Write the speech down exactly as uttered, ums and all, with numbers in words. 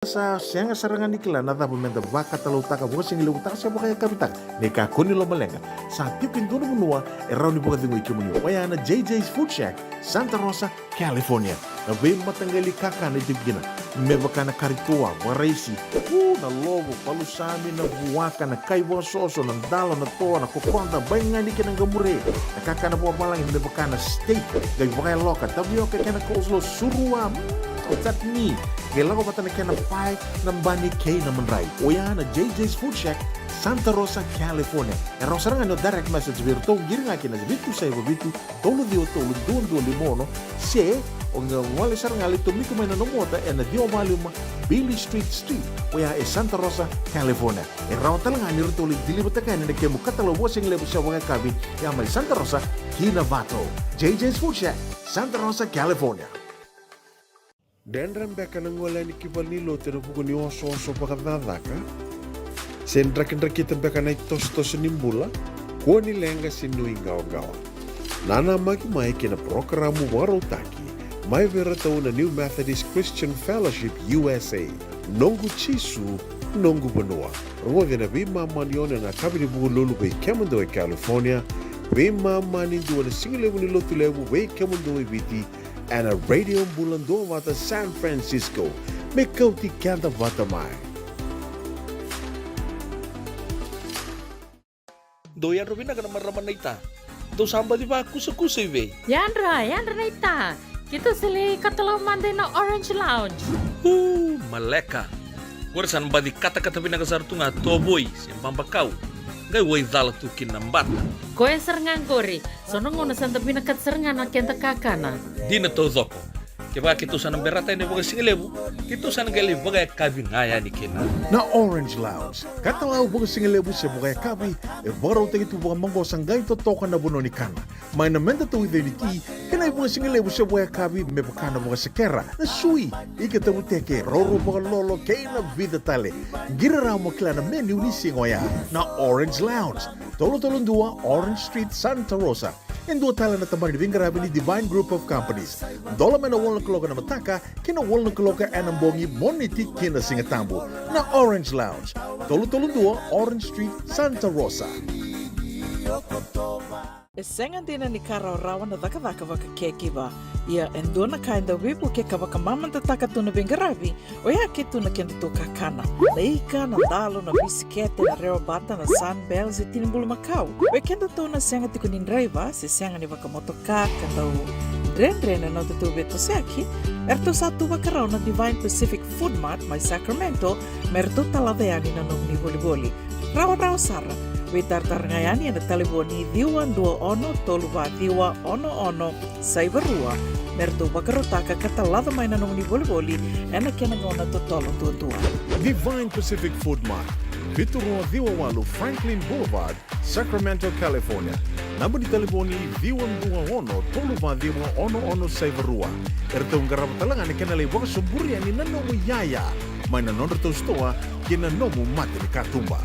Sa sega sara ga ni kila na cava meda vakatalautaka, vakasigalevutaka se vakayakavitaka. Ni kakua ni lomaleqa, sa tiko e dua na vanua e rawa ni vakacegui kemuni, oya na J J's Food Shack, Santa Rosa, California. Na veimataqali kakana e tiko kina, me vaka na kari toa, vakaraisi, u, na lovo, palusami, na vuaka, na kai vakasoso, na dalo, na toa, na kokoda, baigani kei na qamure, na kakana vakavalagi me vaka na steak, qai vakayaloka, tavioka kei na coleslaw, surua, mm, chutney, qai lako vata na kena pae, na bani kei na madrai. Oya na J J's Food Shack, Santa Rosa, California. E rawa sara ga ni o direct message vei iratou, qiri ga kina vitu saiva vitu, tolu ciwa tolu, dua dua lima ono, se o qai gole sara ga, lai tomika mai na nomu ota ena ciwa walu lima Beale Street Suite, oya e Santa Rosa, California. E rawa tale ga ni ratou lai deliver-taka yani na kemu katalau vakasigalevu se vakayakavi, ya mai Santa Rosa ki Novato. J J's Food Shack, Santa Rosa, California. Dredre beka na gole yani ki valenilotu ena vuku ni osooso vakacakacaka? Se drakidrakita beka na itosotoso ni bula? Kua ni leqa se nuiqawaqawa. Nanamaki mai ki na parokaramu vakarautaki mai vei iratou na New Methodist Christian Fellowship U S A, Noqu Jisu, Noqu Vanua. Rogoci ena veimama ni ono ena yakavi ni Vukelulu vei kemudou e California, veimama ni dua na sigalevu ni Lotulevu vei kemudou e Viti, ena Radio Bula Duavata San Francisco. Me kauti keda vata mai. Dou yadra vinaka na marama naita. Dou sa baci vakusakusa i vei? Yadra, yadra naita. Keitou sa lai katalau mada ina Orange Lounge. U, maleka. Qori sa na baci katakata vinaka sara tu ga tovoi se babakau, qai waicala tu kina na bata. Koya sara ga qori. So na gauna sa da vinakata sara ga na keda kakana. Dina taucoko. Kevaka keitou sa na berata yani vakasigalevu, keitou sa na qai lai vakayakavi ga yani kina. Na Orange Lounge, katalau vakasigalevu se vakayakavi, e vakarautaki tu vakamaqosa, qai totoka na vanua ni kana. Mai na meda tauica ni ti, kei na ivakasigalevu se vakayakavi me vaka na vakasekera, na sui, ika tavuteke, roro vakalolo kei na vica tale. Qiri rawa mo kila na menu ni siga oya. Na Orange Lounge, tolu tolu dua Orange Street, Santa Rosa. E dua tale na tabana ni veiqaravi ni Divine Group of Companies. Dola mai na walu na kaloko ena mataka ki na walu na kaloko ena bogi, Moniti ki na Sigatabu. Na Orange Lounge, tolu tolu dua Orange Street, Santa Rosa. E sega dina ni ka rawarawa na cakacaka vaka-caregiver. Ia e dua na ka e dau veivuke ka vakamamadataka tu na veiqaravi, oya ke tu na kedatou kakana. Na ika, na dalo, na bisikete, na rewa bata, na Sunbell se tini bulumakau. O kedatou na sega tiko ni draiva se sega ni vakamotoka ka dau dredre na nodatou veitosoyaki, eratou sa tu vakarau na Divine Pacific Food Mart mai Sacramento me ratou talaca yani na nomuni volivoli. Rawarawa sara. Veitaratara ga yani ena talevoni ciwa dua ono tolu va ciwa ono ono saiva rua me ratou vakarautaka ka talaca mai na nomuni volivoli ena kena gauna totolo duadua. Divine Pacific Food Mart, vitu rua ciwa walu Franklin Boulevard, Sacramento, California. Naba ni talevoni ciwa dua ono tolu va ciwa ono ono saiva rua. Eratou qarava tale ga na kena lai vakasoburi yani na nomu iyaya mai na nodratou sitoa kei na nomu mata ni katuba.